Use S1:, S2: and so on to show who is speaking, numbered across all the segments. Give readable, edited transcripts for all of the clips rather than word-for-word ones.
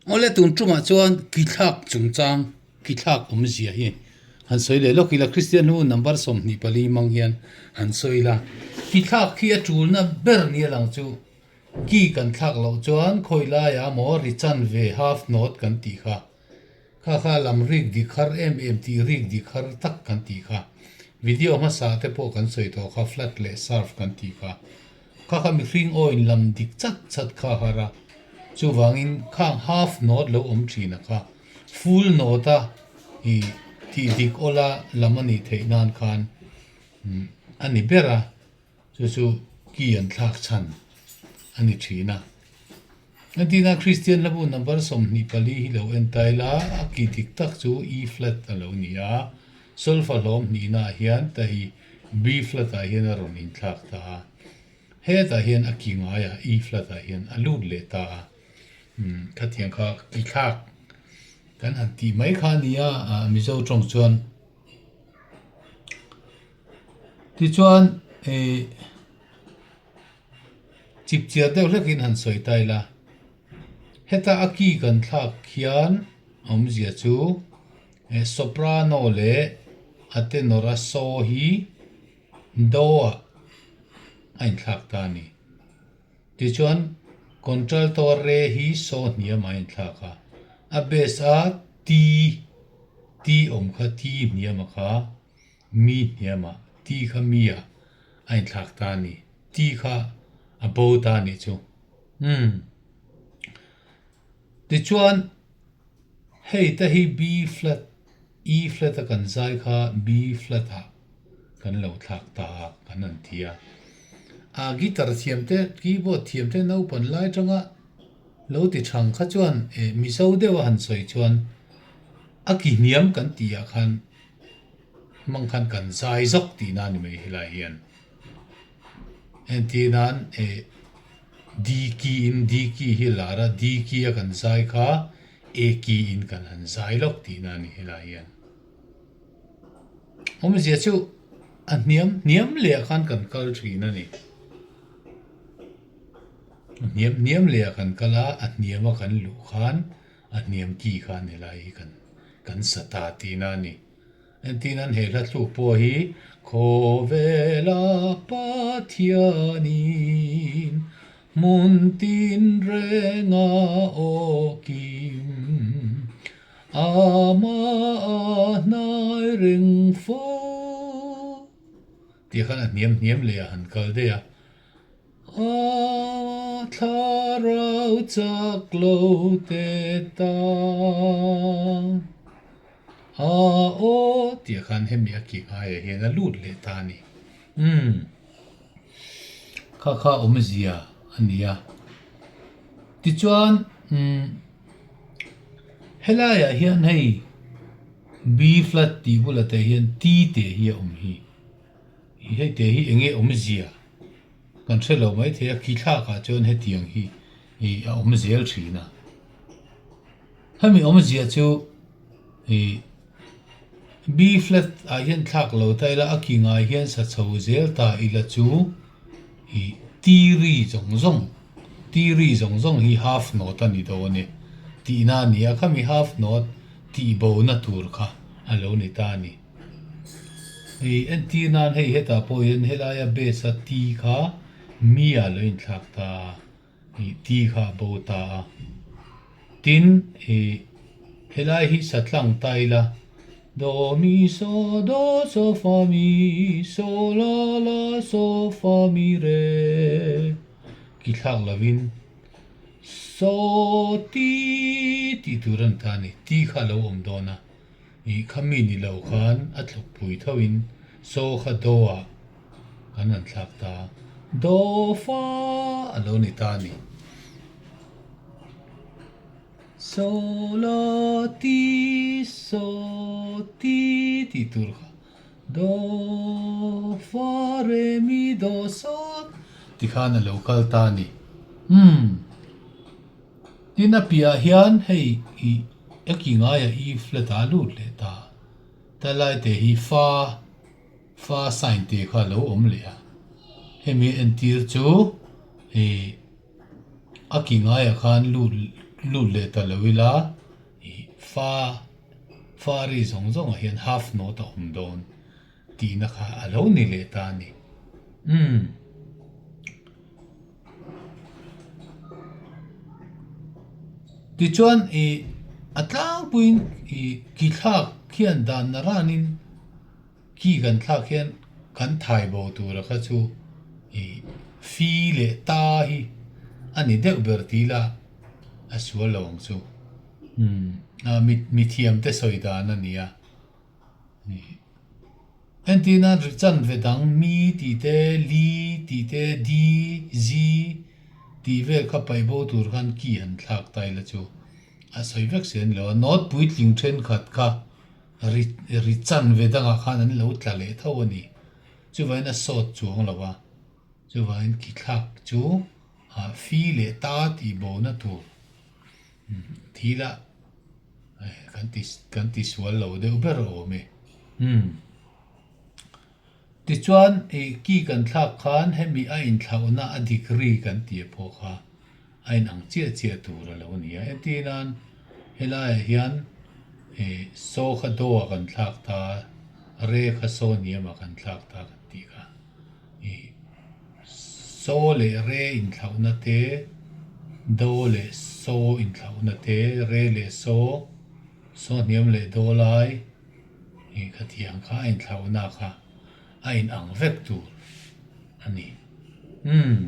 S1: Awle tun tumah chuan kithlak chungchang kithlak awmzia hi han sawi leh lawk ila Kristian hnu number 24 hmang hian han sawi ila kithlak hi a tulna ber ni a lang chu ki kan thlak loh chuan khawi laiah maw ri chanve half note kan tih kha kha kha lam rik dik har em em tih rik dik har tak kan tih kha video hmasa te pawh kan sawi tawh kha flat leh sharp kan tih kha. Kha kha mihring aw in lam dik chat chat kha a har a, chuvangin khang half note lo awm thin a kha full note a i tih dik awla lam a nih theih nan khan a ni ber a, chu chu key an thlak chhan a ni thin a. Entirna Kristian hlabu number 24 hi lo en ta ila a key dik tak chu E flat a lo ni a, solfa hlawm hnihna ah hian ta hi B flat ah hian a rawn inthlak ta a, hetah hian a ki ngaiah E flat ah hian a lut leh ta a, umm khatiang kha ki thlak kan han tih mai kha a ni a, Mizo tawng chuan. Tichuan ih. Chipchiar deuh hlekin han sawi ta ila, heta a ki kan thlak hian awmzia chu soprano leh a tenor a so hi do ah a inthlak ta a ni. Tichuan contralto a re hi so hniam ah a inthlak a, a bass a ti ti awm kha ti hniam a kha mi hniam ah ti kha mi ah a inthlak ta a ni. Ti kha a bo ta a nih chu. Umm. Tichuan, hei te hi B flat, E flat a kan zai kha B flat ah kan lo thlak ta a, kan han ti a. A guitar thiam te, keyboard thiam te naupan lai tanga lo ti thang kha chuan eh Mizo deuh a han sawi chuan a ki hniam kan tih ah khan hmang khan kan zai zawk tihna a ni mai helai hian. Entir nan eh D key in D key hi lar a D key a kan zai kha A key in kan han zai lawk tihna a ni helai hian. Awmzia chu a hniam hniam leh ah khan kan kal thin a ni. A hniam hniam leh ah kan kal a, a hniam a kan luh khan a hniam key khan helai hi kan kan sa ta tihna a ni. Entin an he hla thluk pawh hi Khawvela Pathianin hmun tin renga aw kim Amah a hnai reng fo tih khan a hniam hniam leh a han kal daih a. A thlarau chak lo te tan a aw tih khan hemi a ki ngaiah hian a lut leh ta a ni. Umm kha kha awmzia a ni a. Tichuan umm helaiah hian hei B flat tih bulah te hian T teh hi a awm hi. Hei te hi eng nge awmzia kan hre lo mai thei a, khi thlakah chuan hetiang hi ih a awm zel thin a. Hemi awmzia chu ih B flat ah hian thlak lo ta ila a ki ngai hian sa chho zel ta ila chu ih T ri zawng zawng T ri zawng zawng hi half note a ni dawn e tihna a ni a, khami half note tih bona tur kha a lo ni ta a ni. Hei entir nan hei hetah pawh hian helaia base a T kha mi ah lo inthlak ta a, ih T kha a bo ta a. Tin, ih helai hi satlang ta ila Do mi so do so fa mi so la la so fa mi re ki thlak lovin so ti tih tur a ni ta a ni. T kha a lo awm dawn a. Ih kha mi ni lo khan a tluk pui tho in saw kha do ah kan han thlak ta a, do fa a lo ni ta a ni. So la ti so ti tih tur kha do fa re mi do so ti khan a lo kal ta a ni. Umm. Tin a piahah hian hei ih a ki ngaiah i flat a lut leh ta. Ta lai te hi fa fa sign te kha a lo awm leh a. Hemi entir chu ih a ki ngaiah khan lut lut leh ta lo ila ih fa fa ri zawng zawngah hian half note a awm dawn tihna kha a lo ni leh ta a ni. Umm. Tichuan ih a tlangpuiin ih ki thlak hian dan naranin Ki kan thlak hian kan thai bo tura kha chu ih fi leh ta hi a ni deuh ber ti ila a sual lo ang chu. Umm a mi mithiam te sawi dan a ni a. Ih entirna ri chanve dang mi tih te li tih te di zi tih vel kha paih bo tur khan ki han thlak ta ila chu a sawi vek si a ni lo a. Note puitling thenkhat kha. Ri ri chanve dangah khan an lo tla leh tho a ni. Chuvangin a sawt chuang lo a, chuvangin ki thlak chu ah fi leh ta tih bona tur thil a kan ti kan ti sual lo deuh ber a awm e. Umm. Tichuan ih ki kan thlak khan hemi a inthlauhna a degree kan tih pawh kha a inang chiah chiah tur a lo ni a. Entir nan helaiah hian ih saw kha do ah kan thlak ta a, re kha saw hniam ah kan thlak ta kan tih kha. Ih saw leh re inthlauhna te, do leh saw inthlauhna te, re leh saw, saw hniam leh do lai ih khatiang kha a inthlauhna kha a inang vek tur a ni. Umm.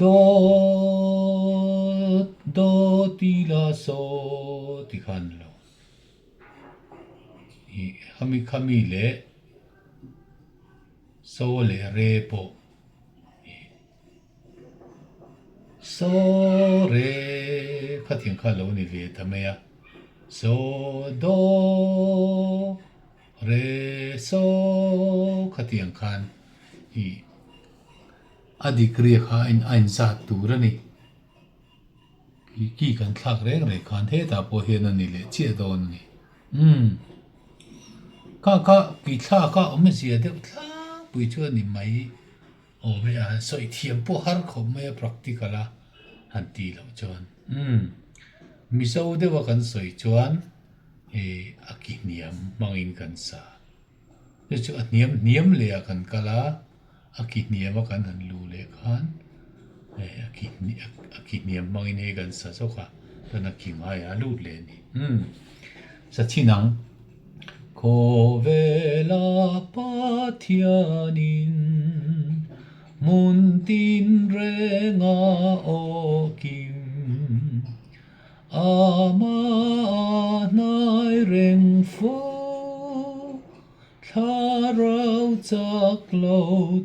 S1: Dawt dawt i la saw ti khan lo ih khami khami leh saw leh re pawh ih saw re khatiang kha lo ni ve ta mai a saw daw Re saw khatiang khan ih a degree kha a in zat tur a ni. Ih ki kan thlak reng reng khan hetah pawh hian a ni leh chiah dawn a ni. Umm kha kha ki thlak a awmzia deuh tlangpui chu a ni mai awm e a, han sawi thiam pawh har khawp mai a practical a han tih loh chuan. Umm Mizo deuha kan sawi chuan. Ih a ki hniam hmangin kan sa. Chu chu a hniam hniam leh ah kan kal a, a ki hniam a kan han luh leh khan eh a ki a ki hniam hmangin hei kan sa zawk a, chuan a ki ngaiah a lut leh a ni. Umm sa chin ang. Khawvela Pathianin hmun tinrenga aw kim. Amah hnai reng fo, thlarau chak lo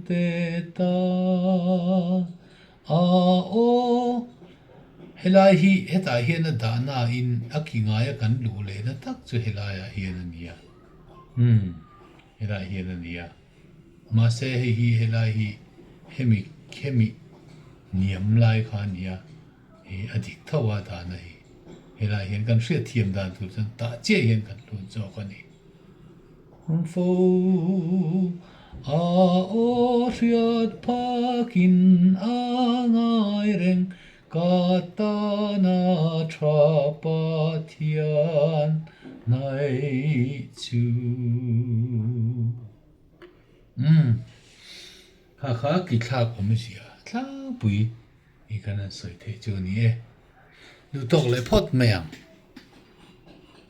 S1: te ta. A aw, helai hi hetah hian a dahna in a ki ngaia kan luh lehna tak chu helaiah hian a nia. Umm, helaiah hian a nia. Mahse hei hi helai hi hemi hemi hniam lai kha a nia. Hi a dik tho a dahna hi helaiah hian kan hriatthiam dan tur chuan tah chiah hian kan lut zawk a ni. Fo a aw hriat phakin a ngai reng ka tana tha Pathian hnaih chu. Umm kha kha ki thlak awmzia tlangpui. Hi kan han sawi theih chu a ni e. Duh tawk leh phawt mai ang.